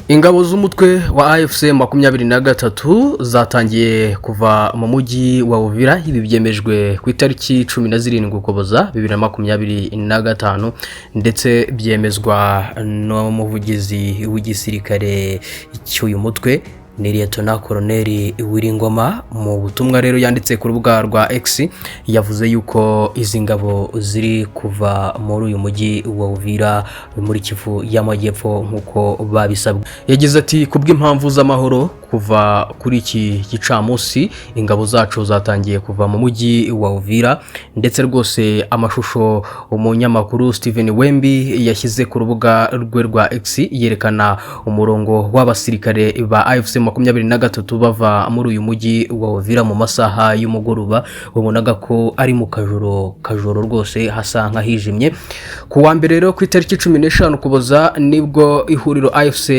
Ingabo z'umutwe wa AFC 23 zatangiye kuva mu mujyi wa Uvira. Ibi byemejwe ku itariki 17 Ukuboza 2025, ndetse byemezwa n'umuvugizi w'igisirikare cy'uyu mutwe, ni Liyetona Koloneli Willy Ngoma. Mu butumwa rero yanditse ku rubuga rwa X, yavuze yuko izi ngabo ziri kuva muri uyu mujyi wa Uvira muri Kivu y'Amajyepfo nk'uko babisabwe. Yagize ati: "Kubw'impamvu z'amahoro, kuva kuri iki gicamunsi ingabo zacu zatangiye kuva mu mujyi wa Uvira." Ndetse rwose amashusho umunyamakuru Steven Wembi yashyize ku rubuga rwe rwa X yerekana umurongo w'abasirikare ba AFC 23 bava muri uyu mujyi wa Uvira mu masaha y'umugoroba. Wabonaga ko ari mu kajoro kajoro rwose, hasa nk'ahijimye. Ku wa mbere rero, ku itariki 15 Ukuboza, nibwo ihuriro AFC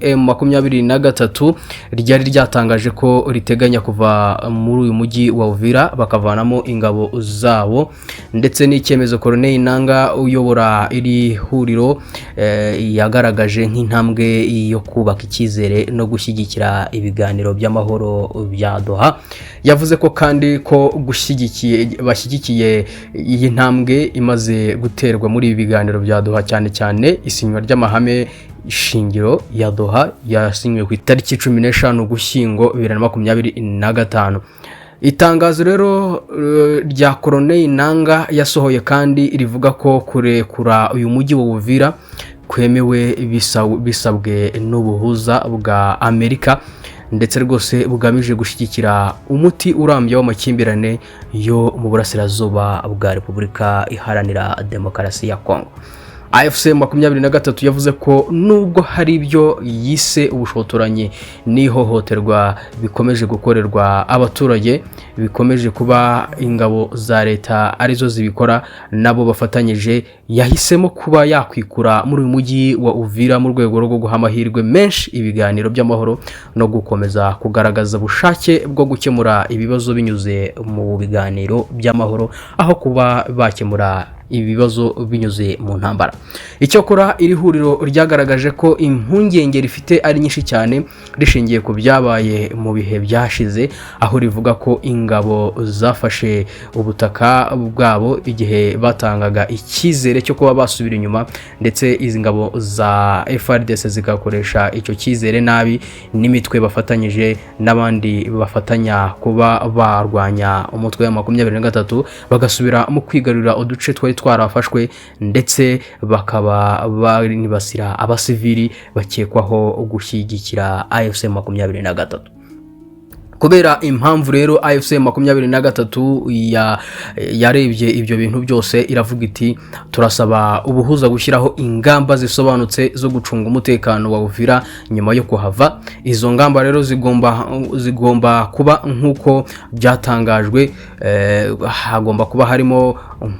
M 23 ryari ryatangaje ko riteganya kuva muri uyu mujyi wa Uvira bakavanamo ingabo zabo. Ndetse n'icyemezo Corneille Nanga uyobora iri huriro yagaragaje nk'intambwe yo kubaka icyizere no gushyigikira ibiganiro by'amahoro bya Doha. Yavuze ko kandi ko gushyigikiye bashyigikiye iyi ntambwe imaze guterwa muri ibi biganiro bya Doha, cyane cyane isinywa ry'amahame shingiro ya Doha yasinywe ku itariki 15 Ugushyingo 2025. Itangazo rero rya Corneille Nanga yasohoye kandi rivuga ko kurekura uyu mujyi wa Uvira kwemewe bisabwe n'ubuhuza bwa Amerika, ndetse rwose bugamije gushyigikira umuti urambye w'amakimbirane yo mu burasirazuba bwa Repubulika Iharanira Demokarasi ya Kongo. AFC 23 yavuze ko nubwo hari ibyo yise ubushotoranyi n'ihohoterwa bikomeje gukorerwa abaturage, bikomeje kuba ingabo za leta arizo zibikora nabo bafatanyije, yahisemo kuba yakwikura muri uyu mujyi wa Uvira mu rwego rwo guha amahirwe menshi ibiganiro by'amahoro no gukomeza kugaragaza ubushake bwo gukemura ibibazo binyuze mu biganiro by'amahoro, aho kuba bakemura ibibazo binyuze mu ntambara. Icyakora iri huriro ryagaragaje ko impungenge rifite ari nyinshi cyane, rishingiye ku byabaye mu bihe byashize, aho rivuga ko ingabo zafashe ubutaka bwabo igihe batangaga icyizere cyo kuba basubira inyuma, ndetse izi ngabo za FARDC zigakoresha icyo cyizere nabi n'imitwe bafatanyije n'abandi bafatanya kuba barwanya umutwe wa 23, bagasubira mu kwigarurira uduce twari twarafashwe, ndetse bakaba banibasira abasivili bakekwaho gushyigikira AFC 23. Kubera impamvu rero AFC 23 yarebye ibyo bintu byose, iravuga iti: "Turasaba ubuhuza gushyiraho ingamba zisobanutse zo gucunga umutekano wa Uvira nyuma yo kuhava." Izo ngamba rero zigomba kuba nk'uko byatangajwe, hagomba kuba harimo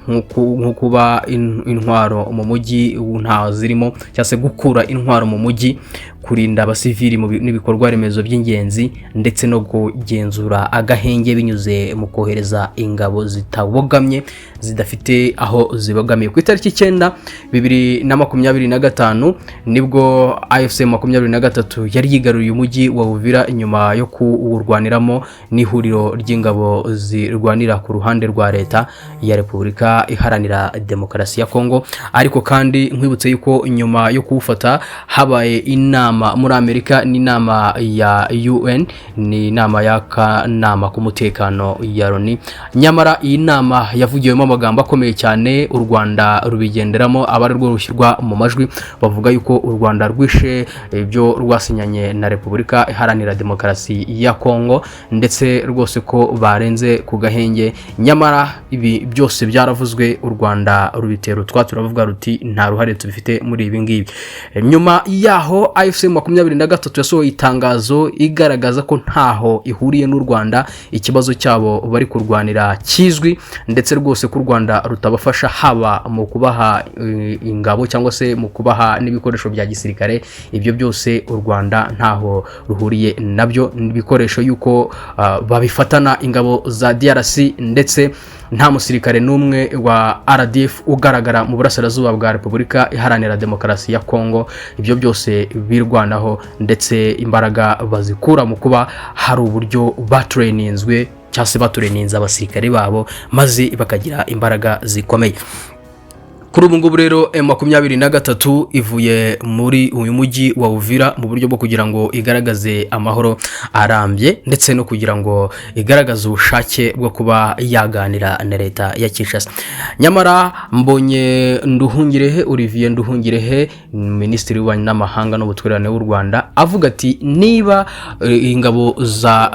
nko kuba intwaro mu mujyi nta zirimo, cyangwa se gukura intwaro mu mujyi, kurinda abasivili n'ibikorwa remezo by'ingenzi, ndetse no kugenzura agahenge binyuze mu kohereza ingabo zitabogamye, zidafite aho zibogamiye. Ku itariki 9 2025 nibwo AFC 23 yari yigaruriye umujyi wa Uvira nyuma yo kuwurwaniramo n'ihuriro ry'ingabo zirwanira ku ruhande rwa leta ya Repubulika Iharanira Demokarasi ya Kongo. Ariko kandi nkwibutse yuko nyuma yo kuwufata habaye inama muri Amerika, n'inama ya UN, ni inama y'akanama k'umutekano ya Loni. Nyamara iyi nama yavugiwemo amagambo akomeye cyane, u Rwanda rubigenderamo, aba ari rwo rushyirwa mu majwi, bavuga yuko u Rwanda rwishe ibyo rwasinyanye na Repubulika Iharanira Demokarasi ya Kongo, ndetse rwose ko barenze ku gahenge. Nyamara ibi byose byaravuzwe, u Rwanda rubitera utwatsi, ruravuga ruti: "Nta ruhare tubifite muri ibi ngibi." Nyuma yaho AFC 23 yasohoye itangazo igaragaza ko ntaho ihuriye n'u Rwanda, ikibazo cyabo bari kurwanira kizwi, ndetse rwose ko u Rwanda rutabafasha haba mu kubaha ingabo cyangwa se mu kubaha n'ibikoresho bya gisirikare. Ibyo byose u Rwanda ntaho ruhuriye nabyo, ibikoresho yuko babifatana ingabo za DRC, ndetse nta musirikare n'umwe wa RDF ugaragara mu burasirazuba bwa Repubulika Iharanira Demokarasi ya Kongo. Ibyo byose birwanya. Twirwaneho, ndetse imbaraga bazikura mu kuba hari uburyo batraininzwe cyangwa se batraininze abasirikare babo, maze bakagira imbaraga zikomeye. Kuri ubu ngubu rero, M23 ivuye muri uyu mujyi wa Uvira mu buryo bwo kugira ngo igaragaze amahoro arambye, ndetse no kugira ngo igaragaze ubushake bwo kuba yaganira na leta ya Kinshasa. Nyamara mbonye Nduhungirehe, Olivier Nduhungirehe, Minisitiri w'Ububanyi n'Amahanga n'Ubutwererane w'u Rwanda, avuga ati niba ingabo za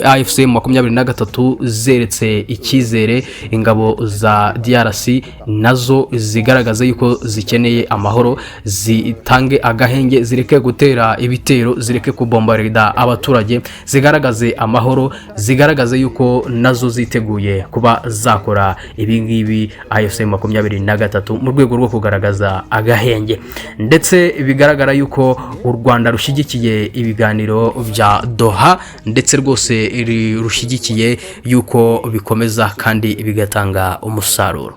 AFC 23 zeretse icyizere ingabo za DRC, nazo zigaragaza yuko zikeneye amahoro, zitange agahenge, zireke gutera ibitero, zireke kubombarida abaturage, zigaragaze amahoro, zigaragaze yuko nazo ziteguye kuba zakora ibi ngibi AFC 23 mu rwego rwo kugaragaza agahenge. Ndetse bigaragara yuko u Rwanda rushyigikiye ibiganiro bya Doha, ndetse rwose rushyigikiye yuko bikomeza kandi bigatanga umusaruro.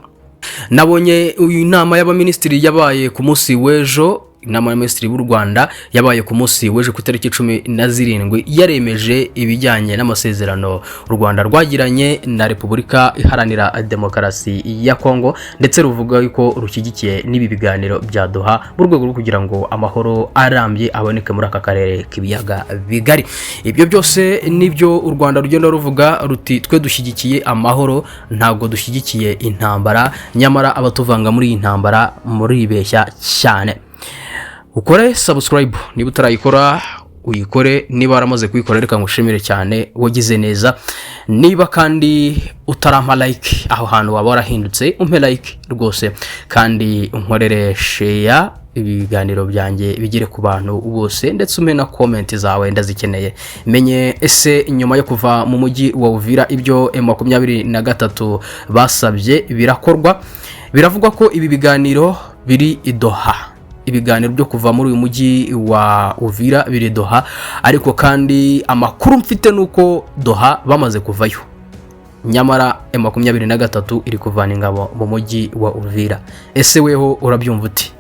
Nabonye iyi nama y'abaminisitiri yabaye ku munsi w'ejo, inama y'abaminisitiri b'u Rwanda yabaye ku munsi w'ejo ku itariki 17, yaremeje ibijyanye n'amasezerano u Rwanda rwagiranye na Repubulika Iharanira Demokarasi ya Kongo, ndetse ruvuga yuko rushyigikiye n'ibi biganiro bya Doha mu rwego rwo kugira ngo amahoro arambye aboneke muri aka karere k'ibiyaga bigari. Ibyo byose nibyo u Rwanda rugenda ruvuga ruti twe dushyigikiye amahoro, ntabwo dushyigikiye intambara. Nyamara abatuvanga muri iyi ntambara muribeshya cyane. Ukore subscribe niba utarayikora, uyikore. Niba waramaze kuyikora, reka ngushimire cyane, wagize neza. Niba kandi utarampa like, aho hantu waba warahindutse, umpe like rwose, kandi unkorere share, ibiganiro byanjye bigere ku bantu bose, ndetse umpe na comment zawe, ndazikeneye. Menye ese nyuma yo kuva mu mujyi wa Uvira, ibyo M23 basabye birakorwa? Biravugwa ko ibi biganiro biri i Doha, ibiganiro byo kuva muri uyu mujyi wa Uvira biri Doha, ariko kandi amakuru mfite ni uko Doha bamaze kuvayo, nyamara M23 iri kuvana ingabo mu mujyi wa Uvira. Ese weho urabyumva uti?